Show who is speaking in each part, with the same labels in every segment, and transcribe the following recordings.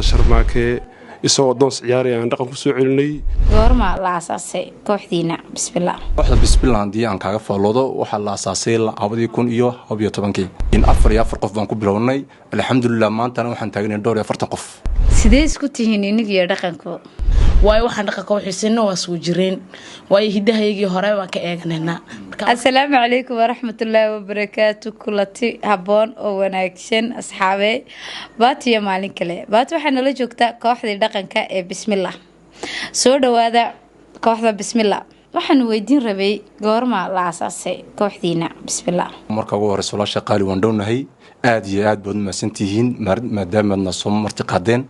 Speaker 1: Sharmaake isagoo doons ciyaaraya aan dhaqan ku soo celinay.
Speaker 2: Goorma la aasaasay kooxdiina Bismillah?
Speaker 3: Kooxda Bismillah haddii aan kaaga faalloodo, waxaa la asaasay 2012-kii. In 4 iyo 4 qof baan ku bilownay. Alxamdulilah, maantana waxaan taagnay dhowr iyo 40 qof.
Speaker 2: Sidee isku tihiin inigiyo dhaqanku?
Speaker 4: Waayo waxaan dhaqanka u xiisayno waa soo jireen, waayo hidahaygii hore baan ka eeganaynaa.
Speaker 2: Asalaamu calaykum waraxmatullaahi wabarakaatu. Kulanti habboon oo wanaagsan, asxaabe. Baatiyo maalin kale baati waxaa nala joogtaa kooxdii dhaqanka ee Bismillah. Soo dhawaada kooxda Bismillah. Waxaan weydiin rabay, goorma la aasaasay kooxdiina Bismillah?
Speaker 3: Marka ugu horeysa, walaasha qaali, waan dhownahay. Aada iyo aad baad umahadsantihiin maadaamaadna soo marti qaadeen.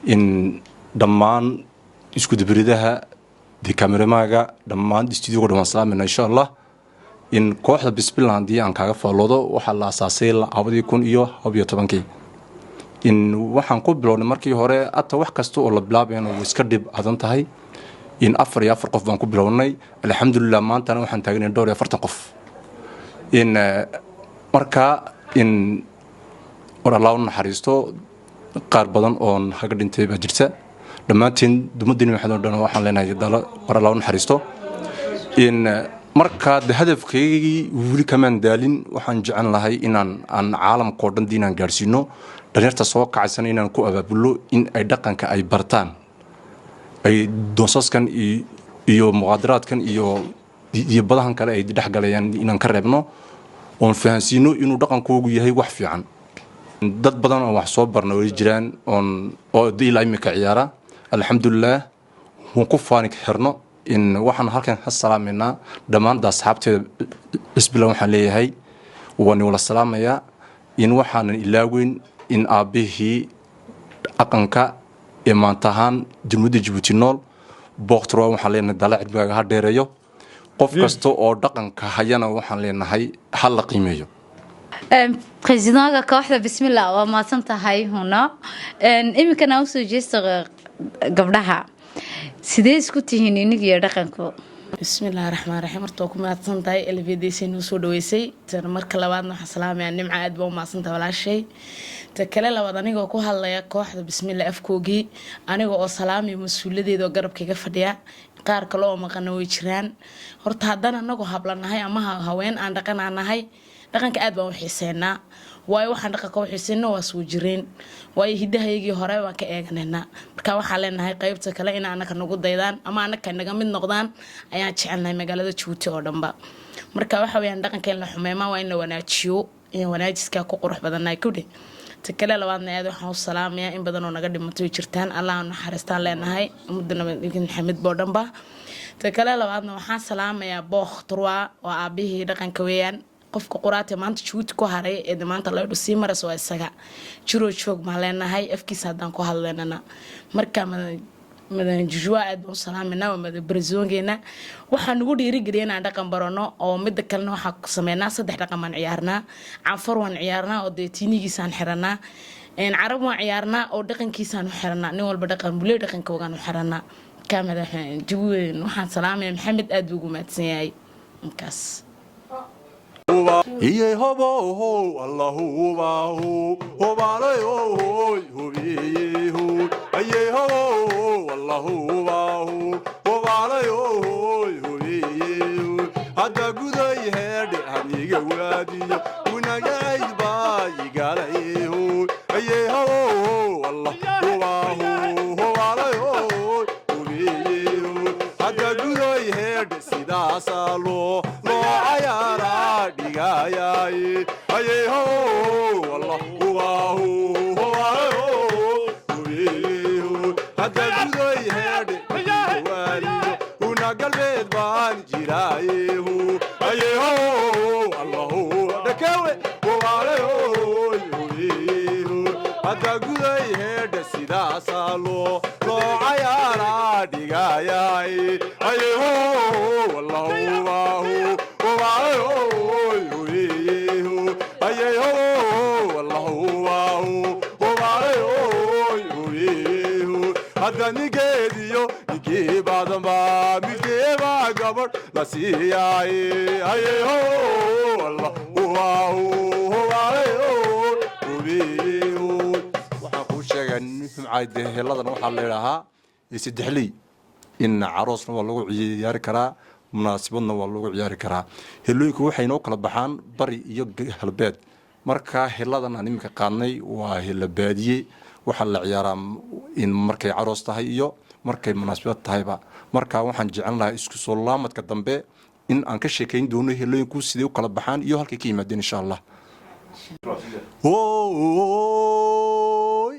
Speaker 3: In dhammaan iskudubiridaha, cameraman-ka, dhammaan studio-ga dhan waan salaamayna, insha Allah. In kooxda Bismillah haddii aan kaaga faalloodo, waxaa la asaasay 2012-kii. In waxaan ku bilownay markii hore, ata wax kasta oo la bilaabayana way iska dhib adan tahay. In 4 iyo 4 qof baan ku bilownay. Alxamdulilah, maantana waxaan taagnay dhowr iyo 40 qof. In markaa in war Allah u naxariisto, qaar badan oon haga dhintay baa jirta. Dhammaantiin dumaddiini waxaad dhan waxaan leenahay war Allah u naxariisto. In markaa de hadafkaygii weli kamaan daalin. Waxaan jecel lahay inaan aan caalamkao dhan diinaan gaadhsiino, dhalinyarta soo kacaysana inaan ku abaabullo in ay dhaqanka ay bartaan, ay doonsaskan iyo muqaadaraadkan iyo badahan kale ay dhex galayaan inaan ka reebno, oon fahansiino inuu dhaqankoogu yahay wax fiican. Dad badan oo wax soo barna way jiraan oon oo ilaa imika ciyaara. Alxamdulilah, waan ku faani xirno. In waxaan halkan ka salaamaynaa dhammaan asxaabteeda Bismillah. Waxaan leeyahay waan wala salaamayaa. In waxaanan ilaaweyn in aabbihii dhaqanka ee maanta ahaan Jamhuuriyadda Jabuuti nool, Booktra, waxaan leenahay dala cilmigaaga ha dheereeyo. Qof kasta oo dhaqanka hayana waxaan leenahay ha la qiimeeyo.
Speaker 2: President-ka kooxda Bismillah, waa mahadsan tahay, huno. Iminkana usoo jeesta gabdhaha. Sidee isku tihiin inigiyo dhaqanku?
Speaker 4: Bismillahi raxmaan raxiim. Horta waa ku mahadsan tahay LVDC noo soo dhaweysay. Tan marka labaadna waxaan salaamayaa Nimca. Aad baa u mahadsantahay, walaashay. Ta kale labaad, anigoo ku hadlaya kooxda Bismillah afkoogii, aniga oo salaamaya mas-uuladeeda oo garabkaiga fadhiya, qaar kale oo maqana way jiraan. Horta haddana anagoo hablanahay ama haween aan dhaqanaanahay, dhaqanka aad baan u xiiseynaa. Waayo waxaan dhaqanka u xiiseyno waa soo jireen, waayo hidahaygii hore baan ka eeganaynaa. Marka waxaan leenahay qaybta kale in anaka nagu daydaan ama anaka naga mid noqdaan ayaan jecelnahay, magaalada Jabuuti oo dhanba. Marka waxa weyaan, dhaqanka in la xumeema waa in la wanaajiyo, in wanaajiskaa ku qurux badannahay kudhe. Ta kale labaadna, aad waxaan u salaamayaa in badan oo naga dhimatay jirtaan. Allah naxariistaan leenahay ummadda nabad Maxamed boo dhanba. Ta kale labaadna, waxaan salaamayaa Bookh Turwa, waa aabihii dhaqanka weeyaan. Qofka quraate maanta Jabuuti ku haray ee maanta laydhu sii marayso waa isaga. Jiroo joog baan leenahay afkiisa haddaan ku hadlaynana. Marka madan Jujua aad baan u salaamayna, waa madan barasoongeena. Waxaa nagu dhiirigeliya inaan dhaqan barano. Oo mida kalena, waxaa sameynaa saddex dhaqan baan ciyaarnaa. Canfar waan ciyaarnaa oo dee tiinigiisaan xiranaa. Carab waan ciyaarnaa oo dhaqankiisaan u xiranaa. Nin walba dhaqan bule, dhaqankoogaan u xiranaa. Marka madaxjabuun waxaan salaamaya Maxamed, aad buu ugu mahadsan yahay inkaas.
Speaker 3: Iyey hoboho allahubahu hobalayohoy hubiyehu ayey hoboho allahubahu hobalayohoy hubiyehu. Hadda guday heedhe haniga waadiyo unagacayd baa igalayehu ayey hoboho allahubahu hobalayohoy hubiyehu. Hadda guday heedhe sidaasaa loo cayaaraa dhigayaye ayey ho allahubahu hobalayo hubiyehu. Hadda guday heedhe waaliyo una galbeed baan jiraayehu ayeho allahu dhakewe hobalayo hubiyehu. Hadda guday heedhe sidaasaa loo cayaaraa dhigayaye ayeho allahubahu hobalayo hubiyehu ayeho allahubahu hobalayo hubiyehu. Hadda ninkeediyo ninkii badanba midkeebaa gabadh la siiyaaye ayeho allahubahu hobalayo hubiyehu. Waxaan ku sheegaa nimcaay, dee heeladan waxaa la idhaahaa saddexley. In caroosna waa lagu ciyaari karaa, munaasibadna waa lagu ciyaari karaa. Helooyinku waxay noo kala baxaan bari iyo galbeed. Marka heladan aan iminka qaadnay waa hela baadiye. Waxaa la ciyaaraa in markay caroos tahay iyo markay munaasibad tahayba. Marka waxaan jecel lahaa isku soo laamadka dambe in aan ka sheekayn doono helooyinku siday u kala baxaan iyo halkay ka yimaadeen, insha Allah. Hooy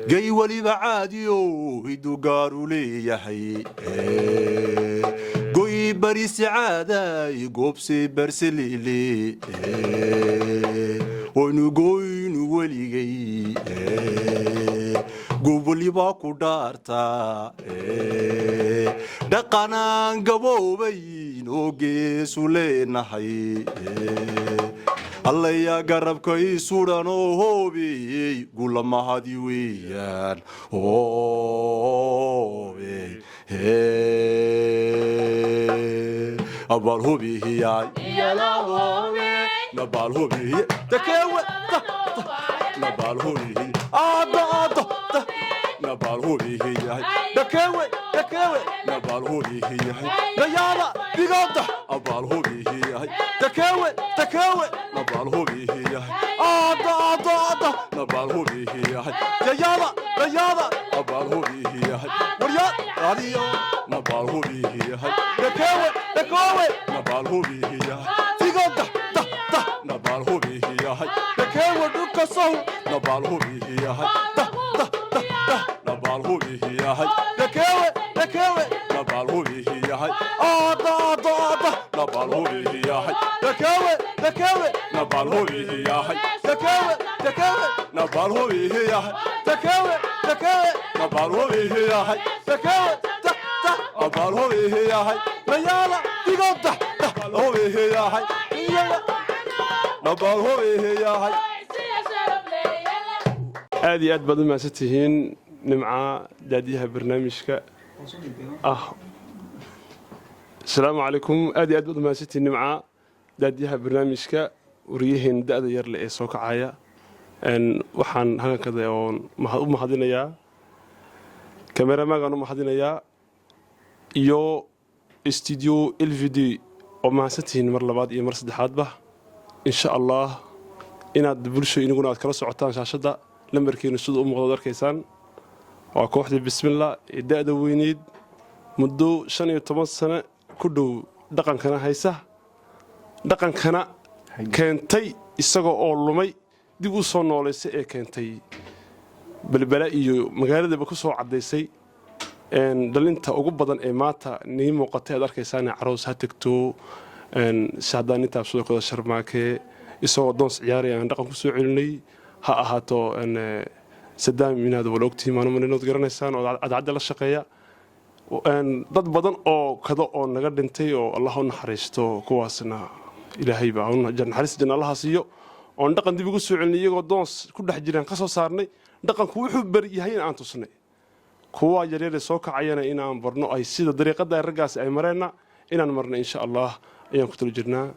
Speaker 3: gay weliba caadiyo hiduu gaaru leeyahay, goy barisi caaday goobse barselile oynu goynu weligay, goob weliba ku dhaartaa, dhaqanaan gaboobayn oo geesu leenahay. Allayaa garabka ii sudan oo hoobiyey, gulamahadi weeyaan hoobey, abaal hubihiyay, nabaal hubihiye takewe, nabaal hubihiye aada aada, nabaal hubihiyahay dhakewe dhakewe, nabaal hubihiyahay nayaada digoda, abaal hubihiyahay takewe takewe, nabaal hubihiyahay aada aada aada, nabaal hubihiyahay yayaada yayaada, abaal hubihiyahay waryaad adiyo, nabaal hubihiyahay dhakewe dhakowe, nabaal hubihiyahay digoda da da, nabaal hubihiyahay dhakewe dhulka sow, nabaal hubihiyahay da da da da, nabaal hubihiyahay dhakewe dhakewe, nabaal hubihiyahay aada aada aada, nabaal hubihiyahay dhakewe dhakewe, nabaal hubihiyahay dhakewe dhakewe, nabaal hubihiyahay dhakewe dhakewe, nabaal hubihiyahay dhakewe da da, abaal hubihiyahay nayaala digoda da hubihiyahay iyaga, nabaal hubihiyahay.
Speaker 1: Aad iyo aad baad u mahadsan tihiin, Nimca, daadiyaha barnaamijka ah. Asalaamu calaykum. Aad iyo aad baad u mahadsantihiin, Nimca, daadiyaha barnaamijka, wariyaheen da-da yarle ee soo kacaya. Waxaan halkankada oon u mahadinayaa kameramagaan u mahadinayaa iyo studio LVD oo mahadsantihiin mar labaad iyo mar saddexaadba. Insha Allah inaad bulsho inaguna aad kala socotaan shaashadda lambarkeenu sida u muuqdo ad arkaysaan. Waa kooxdii Bismillah ee da-da weyneyd, muddo 15 sano ku dhow dhaqankana haysa, dhaqankana keentay isagoo oo lumay dib u soo noolaysay, ee keentay Belbela iyo magaaladaba ku soo caddaysay. Dhalinta ugu badan ee maanta nii muuqatay aad arkaysaan caroos ha tegto, si haddaan intaab sidoo kale Sharmaake isagoo doons ciyaaraya aan dhaqan ku soo celinay, ha ahaato Sadaam inaad wala ogtihiin maalin garanaysaan oo cadcadda la shaqeeya, dad badan oo kada oo naga dhintay oo Allah u naxariisto, kuwaasna Ilaahay baa naxariista janna Allaha siiyo, oon dhaqan dib ugu soo celinay iyagoo doons ku dhex jiraan ka soo saarnay. Dhaqanku wuxuu beri yahay in aan tusnay kuwa yaryare soo kacayana inaan barno ay sida dariiqada raggaasi ay mareenna inaan marno, insha Allah ayaan ku talo jirnaa.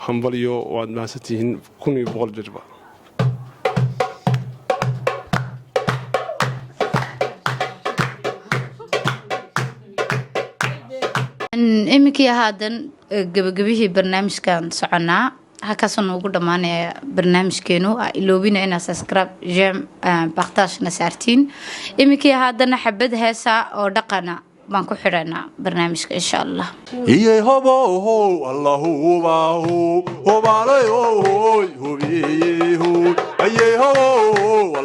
Speaker 1: Hambalyo, waad mahadsantihiin 1100 jirba.
Speaker 2: Iminkii haadan gebagabihii barnaamijkan soconaa, halkaasoo noogu dhammaanaya barnaamijkeenu. Iloobina inaa subscribe, j'aime, partage-na saartiin. Iminkii haadana xabad heesa oo dhaqana baan ku xidhanaa barnaamijka, insha Allah.
Speaker 3: Iyay hobohow allahubahu hobaalay ohoy hubiyehu ayay hobow.